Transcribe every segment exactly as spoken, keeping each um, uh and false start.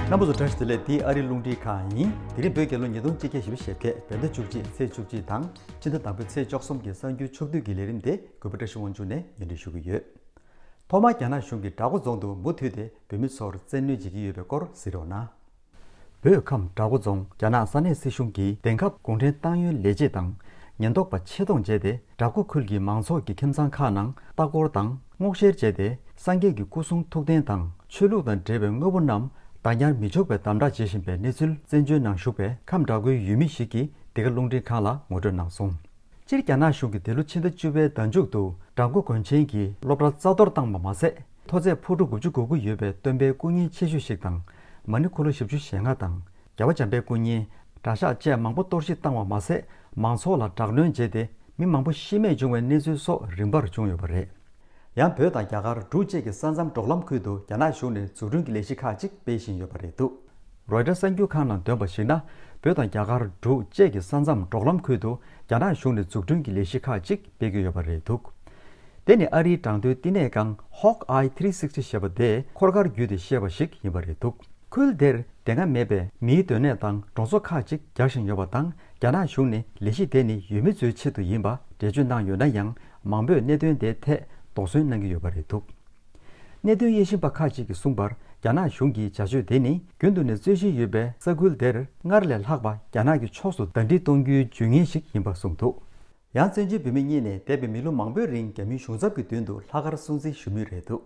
རྣམ་པ་ཚོ་བཀྲ་ཤིས་བདེ་ལེགས། འདི་ཨ་རིའི་རླུང་འཕྲིན་ཁང་ཡིན། དེ་རིང་བོད་རྒྱལ་ལོ་ཉིས་སྟོང་ཆིག་བརྒྱ་བཞི་བཅུ་ཞེ་བརྒྱད་བོད་ཟླ་བཅུ་གཅིག་ཚེས་བཅུ་གཅིག་དང་ཕྱི་ཟླ་དང་པོའི་ཚེས་བཅུ་གསུམ་གྱི་གསར་འགྱུར་ཕྱོགས་བསྡུས་ཀྱི་ལས་རིམ་དེ་གུས་པ་བཀྲ་ཤིས་དབང་ཕྱུག་ནས་སྙན་སྒྲོན་ཞུ་གི་ཡོད། ཐོག་མར་རྒྱ་ནག་གཞུང་གིས་བྲག་འགོ་རྫོང་དུ་མུ་མཐུད་དེ་བོད་མི་ཚོར་བཙན་གནོན་བྱེད་ཀྱི་ཡོད་པའི་སྐོར་གཟིགས་རོགས་གནང་། བོད་ཁམས་བྲག་འགོ་རྫོང་རྒྱ་ནག་ས་གནས་སྲིད་གཞུང་གིས་དེང་སྐབས་གུང་ཁྲན་ཏང་ཡོན་ལས་བྱེད་དང་ཉེན་རྟོག་པ་ཆེད་གཏོང་བྱས་ཏེ། བྲག་འགོ་ཁུལ་གྱི་མང་ཚོགས་ཀྱི་ཁྱིམ་ཚང་ཁག་ནང་ལྟ་སྐོར་དང་སྔོག་བཤེར་བྱས་ཏེ། སངས་རྒྱས་ཀྱི་སྐུ་གསུང་ཐུགས་རྟེན་དང་ཆོས་ལུགས་དང་འབྲེལ་བའི་དངོས་པོ་རྣམས་བདག་ཉར་མི་ཆོག་པའི་དམ་དྲག་བྱེད་བཞིན་པའི་གནས་ཚུལ་བཙན་བྱོལ་ནང་བཞུགས་པའི་ཁམས་བྲག་འགོའི་ཡུལ་མི་ཞིག་གིས་འདི་ག་རླུང་འཕྲིན་ཁང་ལ་ངོ་སྤྲོད་གནང་སོང་། སྤྱིར་རྒྱ་ནག་གཞུང་གིས་འདི་ལོ་ཕྱི་ཟླ་བཅུ་པའི་ཟླ་མཇུག་ཏུ་བྲག་འགོ་དགོན་ཆེན་གྱི་སློབ་གྲྭ་རྩ་གཏོར་བཏང་བ་མ་ཟད། མཐོ་ཚད་ཕུ་ཁྲུ་དགུ་བཅུ་གོ་དགུ་ཡོད་པའི་སྟོན་པའི་སྐུ་བརྙན་ཆེ་ཤོས་ཤིག་དང་། མ་ཎི་འཁོར་ལོ་བཞི་བཅུ་ཞེ་ལྔ་དང་། རྒྱལ་བ་འཇམ་དཔལ་སྐུ་བརྙན། གྲྭ་ཤག་བཅས་མང་པོ་གཏོར་བཤིག་བཏང་བ་མ་ཟད། མང་ཚོགས་ལ་དྲག་གནོན་བྱས་ཏེ། མི་མང་པོ་ཤི་རྨས་བྱུང་བའི་གནས་ཚུལ་སོགས་རིམ་པར་བྱུང་ཡོད་པ་རེད། ཡང་བོད་དང་རྒྱ་གར་འབྲུག་བཅས་ཀྱི་ས་མཚམས་འབྲོག་ལམ་ཁུལ་དུ་རྒྱ་ནག་གཞུང་ནས་འཛུགས་སྐྲུན་གྱི་ལས་གཞི་ཁག་ཅིག་སྤེལ་བཞིན་ཡོད་པ་རེད་འདུག་རོའི་ཊར་གསར་འགྱུར་ཁང་ནང་ཐོན་པར་གཞིགས་ན། བོད་དང་རྒྱ་གར་འབྲུག་བཅས་ཀྱི་ས་མཚམས་འབྲོག་ལམ་ཁུལ་དུ་རྒྱ་ནག་གཞུང་ནས་འཛུགས་སྐྲུན་གྱི་ལས་གཞི་ཁག་ཅིག་སྤེལ་གྱི་ཡོད་པ་རེད་འདུག་དེ་ནི་ཨ་རིའི་དྲང་དོན་བསྟི་གནས་ཁང་Hawk Eye three sixty ཞེས་པ་དེས་འཁོར་སྐར་བརྒྱུད་དེ་བཤད་པ་ཞིག་ཡིན་པ་རེད་འདུག་ཁུལ་དེར་དེ་སྔ་མེད་པའི་མིའི་སྡོད་གནས་དང་གྲོང་ཚོ་ཁག་ཅིག་རྒྱག་བཞིན་ཡོད་པ་དང་། རྒྱ་ནག་གཞུང་ནས་ལས་གཞི་དེ་ནི་ཡུལ་མི་ཚོའི་ཆེད་དུ་ཡིན་པ་འགྲེལ་བརྗོད་གནང་ཡོད་ན་ཡང་། མང་པོས་གནད་དོན་དེའི་ཐད་དོགས་ཟོན་གནང་གི་ཡོད་པ་རེད་འདུག་གནད་དོན་དབྱེ་ཞིབ་པ་ཁག་ཅིག་གིས་གསུངས་པར། རྒྱ་ནག་གཞུང་གི་བྱ་སྤྱོད་དེ་ནི་རྒྱུན་དུ་ནས་རྩོད་གཞི་ཡོད་པའི་ས་ཁུལ་དེར་སྔར་ལས་ལྷག་པ་རྒྱ་ནག་གི་ཕྱོགས་སུ་ཟླ་སྒྲིལ་གཏོང་རྒྱུའི་ཇུས་ངན་ཞིག་ཡིན་པ་གསུངས་འདུག་ཡང་བཙན་བྱོལ་བོད་མི་གཉིས་ནས་འདས་པའི་མི་ལོ་མང་པོའི་རིང་རྒྱ་མིའི་གཞུང་ཚབ་ཀྱི་མདུན་དུ་ལྷག་དཀར་སྲུང་བརྩི་ཞུ་མུས་རེད་འདུག་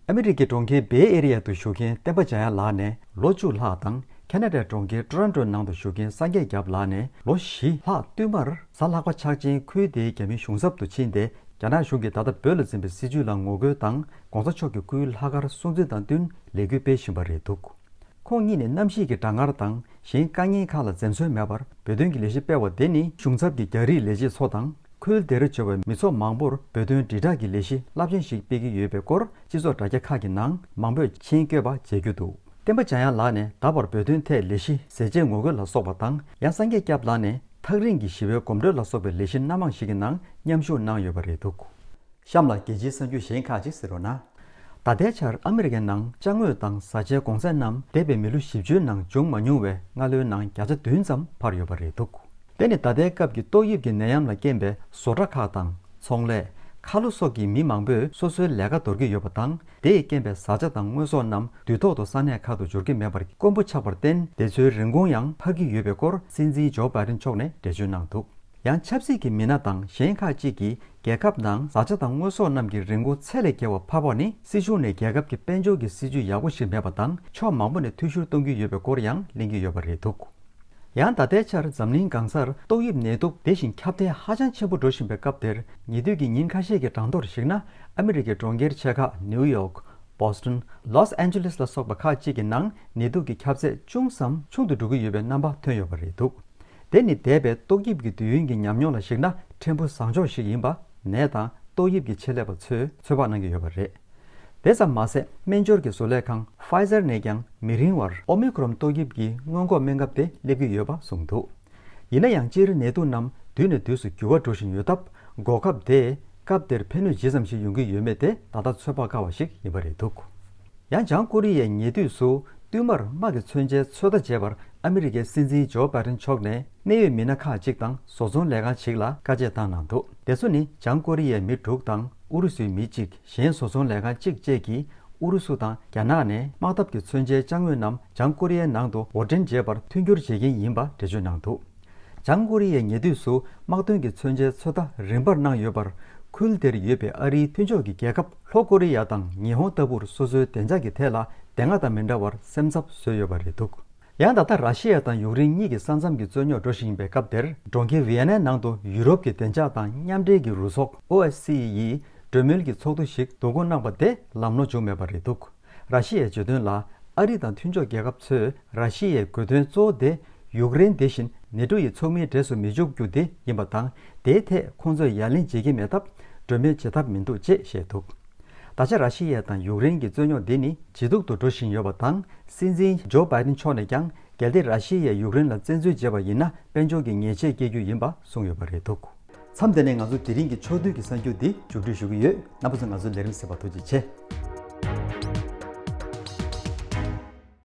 ཨ་མི་རི་ཀའི་གྲོང་ཁྱེར་བེ་ཨེ་རི་ཡ་དུ་བཞུགས་མཁན་བསྟན་པ་འཇམ་དབྱངས་ལགས་ནས་ལོ་བཅུ་ལྷག་དང་། ཁ་ན་ཌའི་གྲོང་ཁྱེར་ཊོ་རོན་ཊོའི་ནང་དུ་བཞུགས་མཁན་སངས་རྒྱས་སྐྱབས་ལགས་ནས་ལོ་བཞི་ལྷག་བསྟུད་མར་གཟའ་ལྷག་པ་ཕྱག་ཆེན་ཁུལ་དེའི་རྒྱ་མིའི་གཞུང་ཚབ་ཏུ་ཕྱིན་ཏེ། རྒྱ་ནག་གཞུང་གིས་ད་ལྟ་བོད་ལ་འཛིན་པའི་སྲིད་བྱུས་ལ་ངོ་རྒོལ་དང་། གོང་ས་མཆོག་གི་སྐུའི་ལྷག་དཀར་སྲུང་བརྩི་དང་བསྟུན་ལས་འགུལ་སྤེལ་བཞིན་པ་རེད་འདུག་ཁོང་གཉིས་ནས་གནམ་གཤིས་ཀྱི་གྲང་ངར་དང་གཞན་དཀའ་ངལ་ཁག་ལ་འཛེམ་ཟོན་མེད་པར་བོད་དོན་གྱི་ལས་གཞི་སྤེལ་བ་དེ་ནི། གཞུང་ཚབ་ཀྱི་རྒྱ་རིགས་ལས་བྱེད་ཚོ་དང་། ཁུལ་དེར་འབྱོར་བའི་མི་ཚོགས་མང་པོར་བོད་དོན་དྲིལ་བསྒྲགས་ཀྱི་ལས་གཞི་རླབས་ཆེན་ཞིག་སྤེལ་གྱི་ཡོད་པའི་སྐོར། སྤྱི་ཚོགས་དྲ་རྒྱ་ཁག་གི་ནང་མང་པོས་མཆན་བཀོད་པ་མཇལ་རྒྱུ་འདུག་བསྟན་པ་འཇམ་དབྱངས་ལགས་ནས་ད་བར་བོད་དོན་ཐད་ལས་གཞི་ཟས་བཅད་ངོ་རྒོལ་ལ་སོགས་པ་དང་། ཡང་སངས་རྒྱས་སྐྱབས་ལགས་ནས་ཐག་རིང་གི་ཞི་བའི་གོམ་བགྲོད་ལ་སོགས་པའི་ལས་གཞི་སྣ་མང་ཞིག་གི་ནང་མཉམ་ཞུགས་གནང་ཡོད་པ་རེད་འདུག་གཤམ་ལ་རྒྱལ་སྤྱིའི་གསར་འགྱུར་གཞན་ཁག་ཅིག་གཟིགས་རོགས་གནང་། ད་ལྟའི་ཆར་ཨ་མི་རི་ཀའི་ནང་ཅ་དངོས་དང་བཟའ་བཅའི་གོང་ཚད་རྣམས་འདས་པའི་མི་ལོ་བཞི་བཅུའི་ནང་བྱུང་མ་མྱོང་བའི་སྔ་ལོའི་ནང་བརྒྱ་ཆ་བདུན་ཙམ་འཕར་ཡོད་པ་རེད་འདུག་དེ་ནི་ད་ལྟའི་སྐབས་ཀྱི་ཏོག་དབྱིབས་ཀྱི་ནད་ཡམས་ལ་རྐྱེན་པས་བཟོ་གྲྭ་ཁག་དང་ཚོང་ལས། ཁ་ལོ་སོགས་ཀྱི་མི་མང་པོས་སོ་སོའི་ལས་ཀ་འདོར་གྱི་ཡོད་པ་དང་། དེས་རྐྱེན་པས་བཟའ་བཅའ་དང་དངོས་ཟོག་རྣམས་དུས་ཐོག་ཏུ་ས་གནས་ཁག་ཏུ་འབྱོར་གྱི་མེད་པར་དཀོན་པོ་ཆགས་པར་བརྟེན། དེ་ཚོའི་རིན་གོང་ཡང་འཕར་གྱི་ཡོད་པའི་སྐོར། སྲིད་འཛིན་ཇོ་བྷའི་ཌེན་མཆོག་ནས་འགྲེལ་བརྗོད་གནང་འདུག་ཡང་ཆབ་སྲིད་ཀྱི་མི་སྣ་དང་གཞན་ཁག་ཅིག་གིས། རྒྱལ་ཁབ་ནང་བཟའ་བཅའ་དང་དངོས་ཟོག་རྣམས་ཀྱི་རིན་གོང་ཚད་ལས་བརྒལ་བ་འཕར་བ་ནི། སྲིད་གཞུང་ནས་རྒྱལ་ཁབ་ཀྱི་དཔལ་འབྱོར་གྱི་སྲིད་ཇུས་ཡག་པོ་ཞིག་མེད་པ་དང་། ཕྱོགས་མང་པོ་ནས་འཐུས་ཤོར་གཏོང་གི་ཡོད་པའི་སྐོར་ཡང་གླེང་གི་ཡོད་པ་རེད་འདུག་ཡང་ད་ལྟའི་ཆར་འཛམ་གླིང་གང་སར་ཏོག་དབྱིབས་ནད་དུག་དེ་བཞིན་ཁྱབ་གདལ་ཧ་ཅང་ཆེན་པོ་འགྲོ་བཞིན་པའི་སྐབས་དེར། ཉེ་དུས་ཀྱི་ཉིན་ཁ་ཤས་ཀྱི་གྲངས་ཐོར་གཞིགས་ན། ཨ་མི་རི་ཀའི་གྲོང་ཁྱེར་ཆེ་ཁག་ནིའུ་ཡོག་བོ་སི་ཊོན། ལོས་ཨན་ཇེ་ལེས་ལ་སོགས་པ་ཁག་ཅིག་གི་ནང་ནད་དུག་གི་ཁྱབ་ཚད་ཅུང་ཙམ་ཆུང་དུ་འགྲོ་གི་ཡོད་པའི་རྣམ་པ་ཐོན་ཡོད་པ་རེད་འདུག་དེ་ནི་འདས་པའི་ཏོག་དབྱིབས་ཀྱི་དུས་ཡུན་གྱི་ཉམས་མྱོང་ལ་གཞིགས་ན། ཕྲན་བུ་བཟང་ཕྱོགས་ཤིག་ཡིན་པ། ནད་དང་ཏོག་དབྱིབས་ཀྱི་ཆེད་ལས་པ་ཚོས་ཚོད་དཔག་གནང་གི་ཡོད་པ་རེད། དེ་ཙམ་མ་ཟད། སྨན་སྦྱོར་གྱི་བཟོ་ལས་ཁང་Pfizer ནས་ཀྱང་མི་རིང་བར་ཨོ་མི་ཁོ་རོན་ཏོག་དབྱིབས་ཀྱི་སྔོན་འགོག་སྨན་ཁབ་དེ་སླེབས་ཀྱི་ཡོད་པ་གསུངས་འདུག་ཡིན་ན་ཡང་། སྤྱིར་ནད་དུག་རྣམས་དུས་ནས་དུས་སུ་འགྱུར་བ་འགྲོ་བཞིན་ཡོད་སྟབས། འགོག་ཁབ་དེས་སྐབས་དེར་ཕན་ནུས་ཇི་ཙམ་ཞིག་ཡོང་གི་ཡོད་མེད་དེ་ད་ལྟ་ཚོད་དཔག་དཀའ་བ་ཞིག་ཡིན་པ་རེད་འདུག་ཡང་བྱང་ཀོ་རི་ཡའི་ཉེ་དུས་སུ་བསྟུད་མར་དམག་གི་མཚོན་ཆའི་ཚོད་ལྟ་བྱས་པར། ཨ་མི་རི་ཀའི་སྲིད་འཛིན་ཇོ་བྷའི་ཌེན་མཆོག་ནས་གནད་ཡོད་མི་སྣ་ཁག་ཅིག་དང་བཟོ་ཚོང་ལས་ཁང་ཞིག་ལ་བཀའ་ཆད་བཏང་གནང་འདུག་དེ་ཚོ་ནི་བྱང་ཀོ་རི་ཡའི་མི་དྲུག་དང་ཨུ་རུ་སུའི་མི་གཅིག་གཞན་བཟོ་ཚོང་ལས་ཁང་གཅིག་བཅས་ཀྱིས་ཨུ་རུ་སུ་དང་རྒྱ་ནག་ནས་དམག་འཐབ་ཀྱི་མཚོན་ཆའི་ཅ་དངོས་རྣམས་བྱང་ཀོ་རི་ཡའི་ནང་དུ་དབོར་འདྲེན་བྱེད་པར་མཐུན་འགྱུར་བྱེད་མཁན་ཡིན་པ་འགྲེལ་བརྗོད་གནང་འདུག་བྱང་ཀོ་རི་ཡས་ཉེ་དུས་སུ་དམག་དོན་གྱི་མཚོན་ཆའི་ཚོད་ལྟ་རིམ་པར་གནང་ཡོད་པར། ཁུལ་དེར་ཡོད་པའི་ཨ་རིའི་མཐུན་ཕྱོགས་ཀྱི་རྒྱལ་ཁབ་ལྷོ་ཀོ་རི་ཡ་དང་ཉི་ཧོང་ལྟ་བུར་སོ་སོའི་བདེ་འཇགས་ཀྱི་ཐད་ལ་དེ་སྔ་དང་མི་འདྲ་བར་སེམས་འཚབ་བཟོས་ཡོད་པ་རེད་འདུག་ཡང་ད་ལྟ་ར་ཤི་ཡ་དང་ཡུཀ་རེན་གཉིས་ཀྱི་ས་མཚམས་ཀྱི་རྩོད་རྙོག་འགྲོ་བཞིན་པའི་སྐབས་དེར། གྲོང་ཁྱེར་ཝི་ཡ་ནའི་ནང་དུ་ཡུ་རོབ་ཀྱི་བདེ་འཇགས་དང་མཉམ་འབྲེལ་གྱི་རུ་ཚོགས་ཨོ་ཨེས་སི་ཡིས་གྲོས་མོལ་གྱི་ཚོགས་འདུ་ཞིག་བསྡུ་སྐོང་གནང་པ་དེ་ལམ་ལྷོང་བྱུང་མེད་པ་རེད་འདུག་ར་ཤི་ཡའི་བརྗོད་དོན་ལ། ཨ་རི་དང་མཐུན་ཕྱོགས་རྒྱལ་ཁབ་ཚོས་ར་ཤི་ཡའི་དགོས་འདུན་གཙོ་བོ་དེ་ཡུཀ་རེན་དེ་བཞིན་ནེ་ཊོ་ཡི་ཚོགས་མིའི་གྲས་སུ་མི་འཇུག་རྒྱུ་དེ་ཡིན་པ་དང་། དེའི་ཐད་ཁོང་ཚོས་ཡ་ལན་བྱེད་ཀྱི་མེད་སྟབས། གྲོས་མོལ་བྱེད་ཐབས་མི་འདུག་ཅེས་བཤད་འདུག་ད་ཆ་ར་ཤི་ཡ་དང་ཡུཀ་རེན་གྱི་རྩོད་རྙོག་འདི་ནི་ཇེ་སྡུག་ཏུ་འགྲོ་བཞིན་ཡོད་པ་དང་། སྲིད་འཛིན་ཇོ་བྷའི་ཌེན་མཆོག་ནས་ཀྱང་། གལ་ཏེ་ར་ཤི་ཡས་ཡུཀ་རེན་ལ་བཙན་འཛུལ་བྱས་པ་ཡིན་ན། དཔལ་འབྱོར་གྱི་ཉེས་ཆད་བཀལ་རྒྱུ་ཡིན་པ་གསུངས་ཡོད་པ་རེད་འདུག་མཚམས་འདི་ནས་ང་ཚོ་དེ་རིང་གི་ཕྱོགས་བསྡུས་ཀྱི་གསར་འགྱུར་འདི་མཇུག་སྒྲིལ་ཞུ་གི་ཡོད། རྣམ་པ་ཚོས་ང་ཚོའི་ལས་རིམ་གཟིགས་པར་ཐུགས་རྗེ་ཆེ།